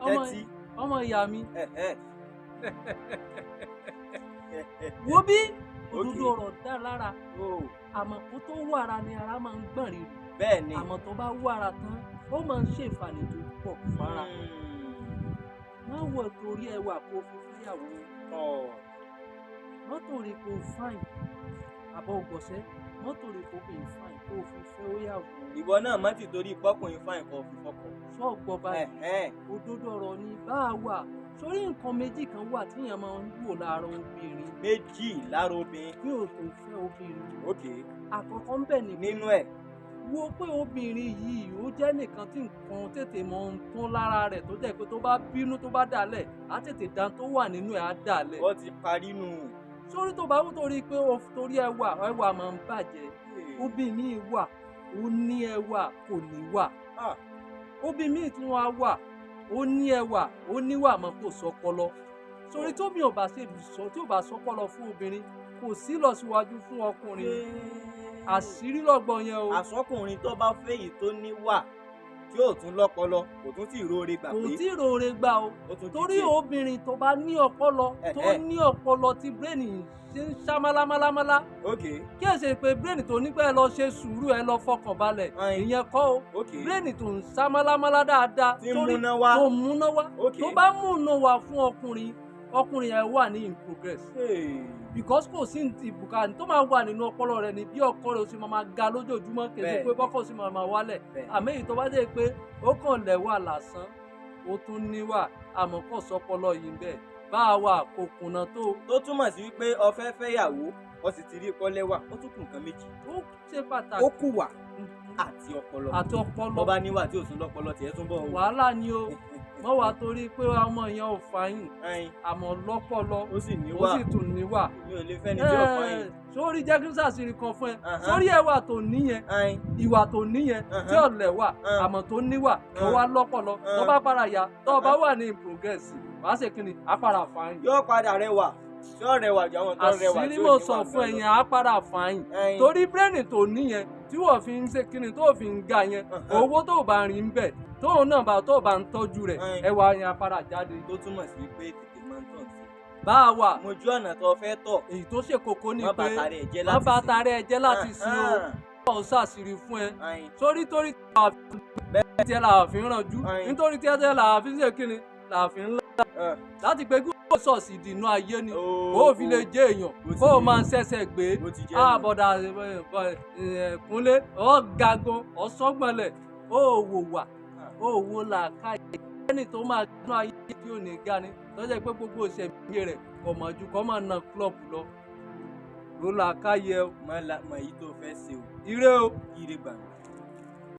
Tẹ́tí. Ọmọ ìyá mi. Ẹ̀hẹ́. Wo bí òdodo Okay. ọ̀rọ̀ dá lára. Oh, Àmọ́ kó tó wọ ara ni ara máa ń gbọ̀n rírì. bẹ́ẹ̀ ni. Àmọ́ tó bá wọ ara tán, ó máa ń ṣèǹfààní tó pọ̀ fara. Má wọ torí ẹwà kó fi fẹ́yàwó. Tọ̀. Má torí kó fáìn àbọ̀ ògbọ̀sẹ́. Má torí kó bí fáìn kó fi fẹ́ óyàwó. Ìwọ náà má ti torí pọ́kùnrin fáìn kan fi fọ́kọ. Sọ́ọ̀gbọ́ báyìí. Ẹ̀hẹ́. Òdodo ọ̀rọ̀ ni bá a wà. Sórí nǹkan méjì kan wà tíyàn máa ń wò lára obìnrin Méjì lára obìnrin. kí o tó fẹ́ obìnrin. Ok. Àkọ́kọ́ ń bẹ̀ ni pé Nínú ẹ̀. wo pé obìnrin yìí ó jẹ́ nìkan tí nǹkan tètè mọ́ ń tún lára rẹ̀, tó jẹ́ pé tó bá bínú, tó bá dàlẹ̀, á tètè dán tó wà nínú ẹ̀ á dàlẹ̀. Ó ti parí nù. Sórí tó bá wù torí pé o torí ẹwà, ẹwà máa ń bàjẹ́. Obìnrin míì wà, ó ní ẹwà kò ní wà. Ah. Obìnrin míì tún wá wà, ó ní ẹwà, ó níwà mọ́ kò sọpọlọ. Sórí tóbi ò bá ṣe sọ, tí ò bá sọpọlọ fún obìnrin, kò sí lọ síwájú fún ọkùnrin. Àṣírí lọ́gbọ̀n yẹn o. Àsọkùnrin tó bá fẹ́ yìí tó níwà tí ò tún lọ́pọlọ, kò tún tí ì róore gbà Kò pé tí ì róore gbà o. ó tún di Torí tiẹ̀. obìnrin tó bá ní ọpọlọ, tó Ẹ̀hẹ́. ní ọpọlọ tí brain ṣe ń ṣá málámálámálá, Ok. kí ẹ ṣe pé brain tó ní pé ẹ lọ ṣe sùúrù, ẹ lọ fọkàn balẹ̀, Ayin. ìyẹn kọ́ o. Ok. Brain tó ń ṣá málámálá dáadáa, Tí ń torí múná wá. tó ń múná wá, Ok. tó bá múná wá fún ọkùnrin, ọkùnrin yẹn wà ní in progress, Hey. because kò sí ìbùkà tó máa wà nínú ọpọlọ rẹ ni bí ọkọ rẹ ó sì máa ga lójoojúmọ́, kì í ṣe Bẹ́ẹ̀ni. pé bọ́kọ̀ sì máa wálẹ̀. Bẹ́ẹ̀ni. Àmọ́ èyí tó bá dé pé ó kàn lẹ́wà lásán, ó tún níwà àmọ́ kò sọpọlọ yìí ń bẹ̀, bá a wà kò kùnà tó. Tó túmọ̀ sí wípé o fẹ́ fẹ́yàwó, o sì ti rí kọ́lẹ́wà, ó tún kù nǹkan méjì. Ó ṣe pàtàkì. Ó kù wà àti ọpọlọ. Àti ọpọlọ. Bọ́ bá níwà tí ò tún lọ́pọlọ, tiẹ̀ tún bọ̀ o. Wàhálà ni o. Mọ́ wàá torí pé ọmọ yẹn ò fàyìn Ẹyin. àmọ́ lọ́pọlọ, Ó sì ó níwà. sì tún níwà. Mi ò lè fẹ́ ni tí ò fáyìn. Sórí, jẹ́ kí n ṣàṣírí kan fún ẹ. Ahán. Sórí ẹwà tó níyẹn, Ẹyin. ìwà tó níyẹn, tí Ahán. ọ̀lẹ̀ wà àmọ́ tó níwà, tó wá lọ́pọlọ, tó bá para ya, tó bá wà ní progress, wàá ṣe kí ni, á para fàáyìn. Yóò padà rẹwà, tí ó rẹwà ju àwọn tó rẹwà Àṣírí tí ò mo níwà sọ fún ẹ gan lọ. yẹn, á para fàáyìn. Ẹyin. Torí brain tó níyẹn tí wọ́n fi ń ṣe kíni, tó fi ń ga yẹn, Ahán. owó tó bá rìn bẹ̀, tóun náà bá tó bá ń tọ́jú rẹ̀, Ẹyin. ẹwà yẹn á para jáde. Tó túmọ̀ sí pé tètè máa ń tàn sí. Bá a wà. Mojú ọ̀nà tó fẹ́ tọ̀. Èyí tó ṣe kókó ni Má pé bàtà rẹ̀ jẹ́ má láti bàtà rẹ̀ jẹ́ láti sin o. Ahán. Ó ṣàṣírí fún ẹ. Ẹyin. Sórí torí tiẹ̀ là fi ń rànjú, Ẹyin. nítorí tiẹ̀ tiẹ̀ là fi ń ṣe kíni, là fi ń là láti pé kí ó sọ̀sì dìnnú ayé ni kó o fi lè jẹ́ èèyàn, Bó ti kó o rí. máa ń ṣẹ̀ṣẹ̀ gbé. Bó ti jẹ́ nù. Àbọ̀dà Kúnlé, ọ̀ gagan ọ̀sọ́gbọ̀nlẹ̀, ó wò wà, ó wò làákàyè ẹni tó máa gbọ́n ayé tí ò ní ga ni tó jẹ́ pé gbogbo ìṣẹ̀mí rẹ̀ kò mọ̀ ju kó máa na club lọ ló làákàyè o. Mọ èyí tó fẹ́ ṣe o. Ire o. Ire gbàgbà.